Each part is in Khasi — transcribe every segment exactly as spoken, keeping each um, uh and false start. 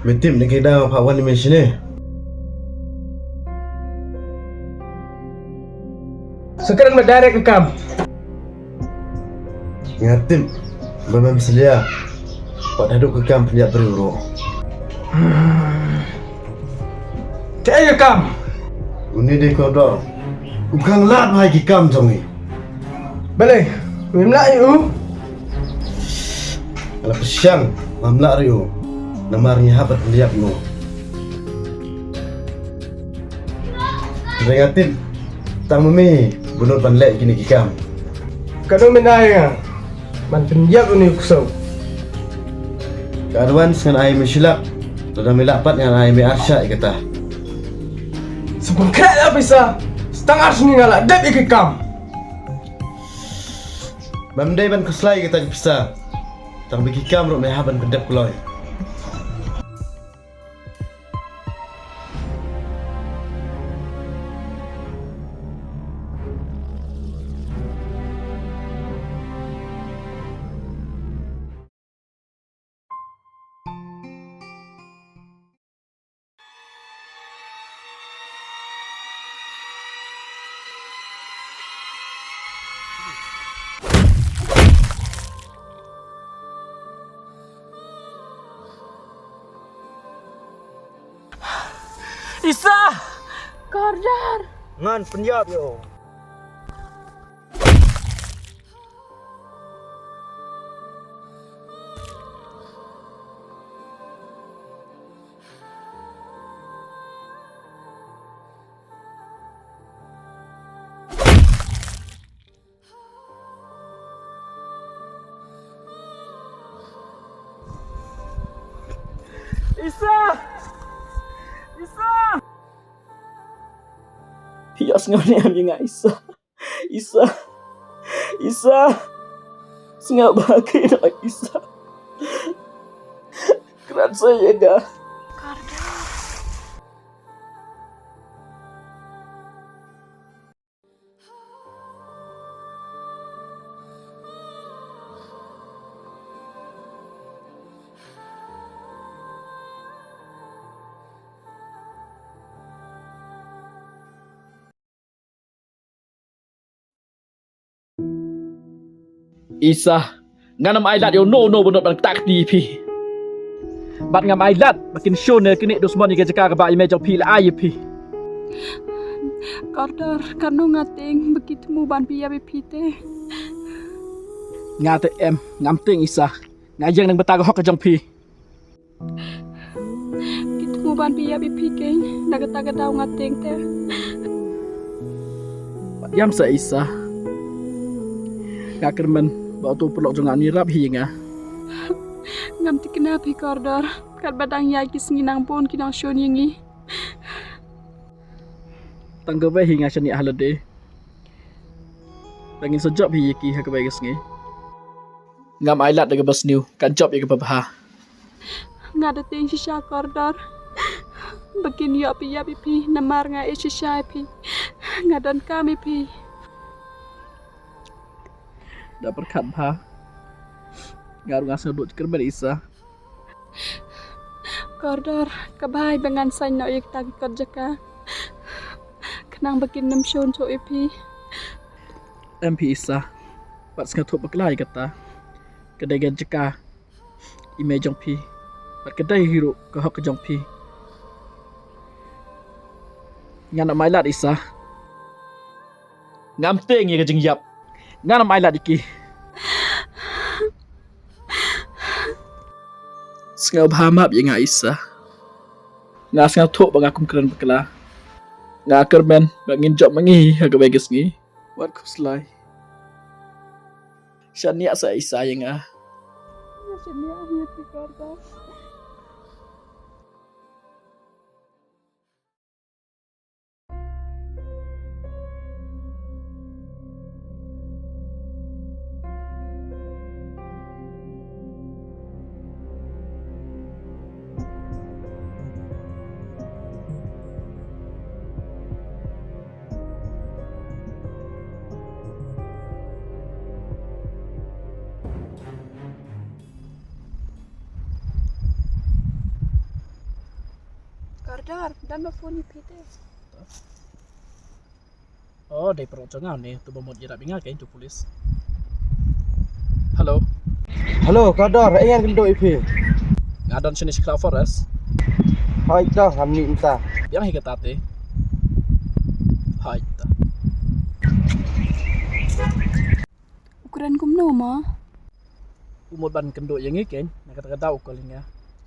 Me tip ne ki daw pha wan me shine. Sa kren ma direct ka kam. Nga tip ba mem slia. Pat haduh ka kam pynïap briew ruh. Te ka kam. Uni dei kordor. U khang lad hai ki kam jong i. Balei, mem lah ïa u? Ala pyrshang, mam lah ïa u. Namar ngi hap ban pynïap u. Nga tip tang ma me, bunut ban leh kine ki kam. Kano me nai nga ban pynïap une u ksew? Ka advance ngan ai me shilak. Lada me lah pat ngan ai me arshah ïa kata. Sa pynkhraw ïa pisa. Sa tang ar sngi nga la dep ïa ki kam. Mem dei ban khuslai ïa kata ki pisa. Tang ba ki kam ruh me hap ban pyndep kloi. Isa! Kordor! Ngan pynïap ïa u. Isa! Isa! Ïa sngew ne em ïa nga Isa. Isa. Isa. Sngap ba ki noh Isa. Kren sa ïa nga. Isa, ngan ym ailad ïa uno uno ba nud ban ktah kti ïa phi. Bad ngam ailad ba kin shun ïa kine dusmon ïa ka jaka kaba i mei jong phi la ai ïa phi. Kordor, kano nga tieng ba ki thmu ban pynïap ïa phi te? Nga te em, ngam tieng Isa. Nga ïeng nang bata ka hok ka jong phi. Ki thmu ban pynïap ïa phi kein, na kata ka daw nga tieng te. Ïam sa Isa. Nga kyrmen ba uto u paralok jong nga un ïarap hi ïa nga. Ngam thikna phi Kordor, katba dang ïaid ki sngi nang bun ki nang shun ïa ngi. Tang kawei hi nga shaniah ha lade. Ba ngin sa jop hi ïa ki ha kawei ka sngi. Ngam ailad da kaba sniew, kan jop ïa kaba bha. Nga da tieng shisha Kordor ba kin ïoh pynïap ïa phi namar nga ïeit shisha ïa phi. Nga donkam ïa phi. Da pyrkhat bha. Nga ruh nga sngewduk kyrmen Isa. Kordor, ka bha ba ngan saiñ noh ïa kita ki kot jaka. Khnang ba kin nym shun shuh ïa phi. Em phi Isa. Bad sngewthuh bakla ïa kata. Ka dei ka jaka i mei jong phi. Bad ka dei hi ruh ka hok ka jong phi. Ngan ym ailad Isa. Ngam tieng ïa ka jingïap. Ngan ym ailad ïa ki. Sngewbha map ïa nga Isa. Nga sngewthuh ba nga kum kren bakla. Nga kyrmen ba ngin jop ma ngi ha kawei ka sngi. Wat khuslai. Shaniah sa Isa ïa nga. Nga shaniah ïa phi Kordor. Dor, don ba phone ïa phi te. Oh, dei paralok jong nga ne, uto ba mut ïarap ïa nga kein, uto u police. Hello. Hello, ka Dor, ïa ngan kynduh ïa phi. Nga don shane sha Cloud Forest. Hooid to, ngam mih mynta. Biang hi kata te. Hooid to. U kren kumno mo? U mut ban kynduh ïa ngi kein, na kata ka daw u call ïa nga.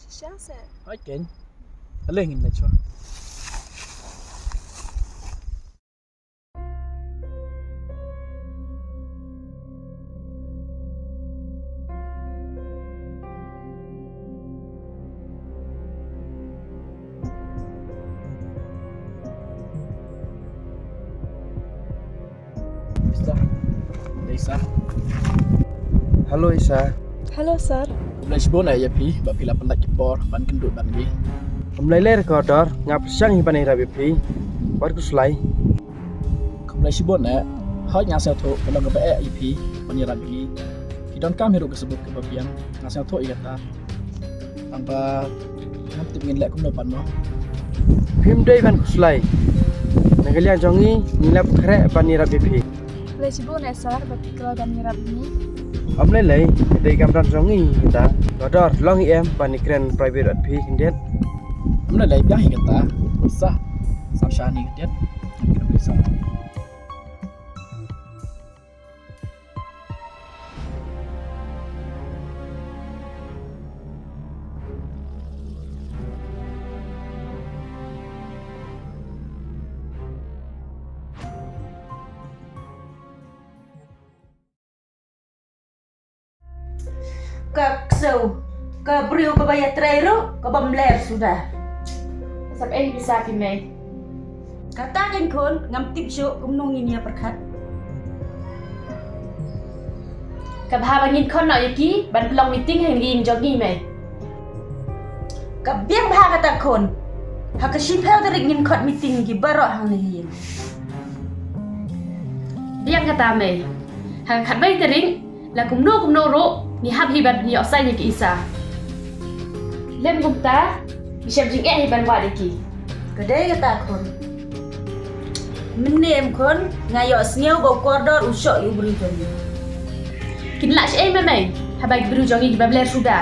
Shisha se. Hooid kein. Ale ngin leit shuwa. Isa. Isa. Hello Isa. Hello sir. Khublei shibun eh ïa phi ba phi la pynlait ki por ban kynduh bad ngi. Khublei lei ko Dor, nga pyrshang hi ban ïarap ïa phi. Wat khuslai. Khublei shibun eh. Hooid nga sngewthuh ka long kaba eh ïa phi ban ïarap ïa ngi. Phi donkam hi ruh ka sabut kaba biang. Nga sngewthuh ïa kata. Tang ba ngam tip ngin leh kumno pat mo. Phim dei ban khuslai. Na ka liang jong ngi ngi la pynkhreh ban ïarap ïa phi. Khublei shibun eh sir ba phi khlaiñ ban ïarap ïa ngi. Ym lei lei, ka dei ka kamram jong ngi kata. Ka Dor, long hi em ban ïakren private bad phi khyndiat? Ym lei lei, biang hi kata. Isa. Sam shane khyndiat. Ngin kren pisa. Ka ksew, ka briew kaba ïatrei ruh kaba mler suda. Sap ei pisa phi mei. Kata kein khun, ngam tip shuh kumno ngin ïa pyrkhat. Ka bha ba ngin khot noh ïa ki ban pynlong meeting ha ïing jong ngi mei. Ka biang bha kata khun. Ha ka shiphew tarik ngin khot meeting ki baroh hangne ha ïing. Biang kata mei. Ha ka khatwei tarik la kumno kumno ruh ngi hap hi ban ïoh saiñ ïa ki Isa. Lem kumta ngi shem jingeh hi ban wad ïa ki. Ka dei kata khun. Mynne em khun, nga ïohsngew ba u kordor u shoh ïa u briew jong ngi. Kin lah shaei mei mei haba ki briew jong ngi kiba bler suda.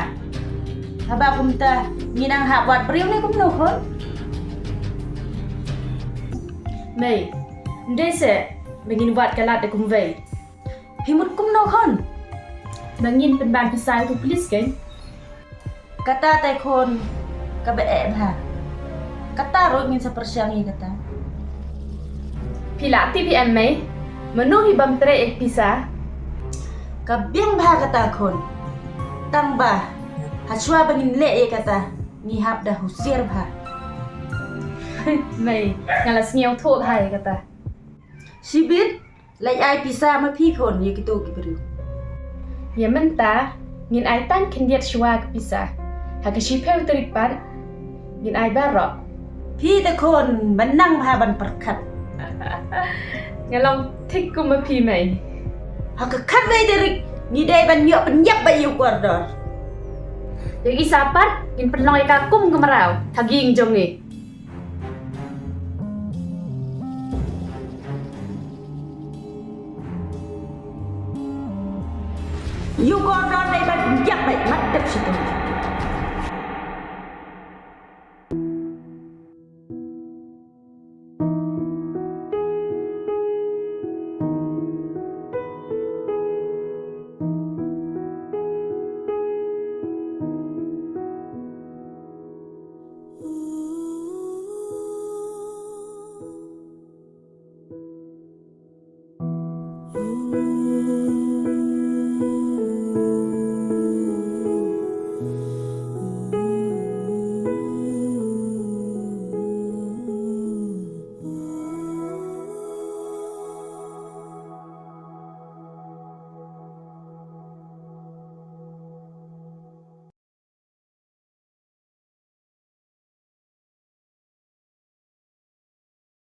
Haba kumta ngi nang hap wad briew ne kumno khun? Mei, ym dei se ba ngin wad ka lad da kumwei. Phi mut kumno khun? Ba ngin pynban pisa ïa uto u police kein. Kata te khun kaba eh bha. Kata ruh ngin sa pyrshang ïa kata. Phi la tip hi em mei, mano hi bym treh ïa ka pisa? Ka biang bha kata khun. Tang ba ha shuwa ba ngin leh ïa kata ngi hap da husiar bha. Mei, nga la sngewthuh bha ïa kata. Shibit, leit ai pisa ma phi khun ïa kito ki briew. Ïa mynta ngin ai tang khyndiat shuwa ka pisa. Ha ka shiphew tarik pat ngin ai baroh. Phi te khun ba nang bha ban pyrkhat. Nga long thik kum ma phi mei. Ha ka khatwei tarik ngi dei ban ïoh pynïap bad ïa u kordor. Ïa i Isa pat ngin pynlong ïa ka kum ka mraw ha ka ïing jong ngi. Ïa u kordor dei ban ïap bad mat dep shitom.